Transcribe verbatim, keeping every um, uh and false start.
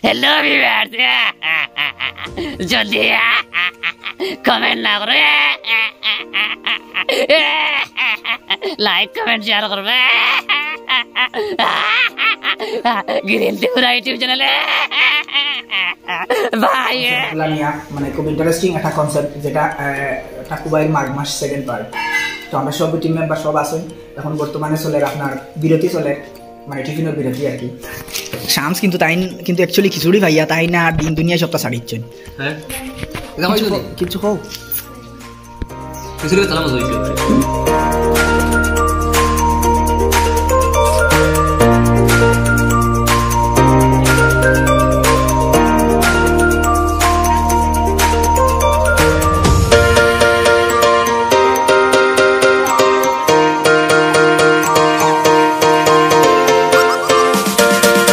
Hello viewers, যদি কমেন্ট না করে, লাইক কমেন্ট শেয়ার করবে গ্রিন ত্রিপুরা ইউটিউব চ্যানেলে। ভাই, গুলা নিয়া মানে খুব ইন্টারেস্টিং একটা কনসেপ্ট, যেটা আহ, টাকু ভাইর মাঘ মাস সেকেন্ড পার্ট। তো আমরা সব টিম মেম্বার সব আছেন, এখন বর্তমানে চলের আপনার বিরতি চলের, মানে টিফিনের বিরতি আর কি। শামস কিন্তু তাইন কিন্তু অ্যাকচুয়ালি খিচুড়ি ভাইয়া তাই না দিন দুনিয়া সবটা ছাড়িচ্ছেন। হ্যাঁ, এটা হয় যদি কিছু কও। খিচুড়ি তারা মজা হয়েছে।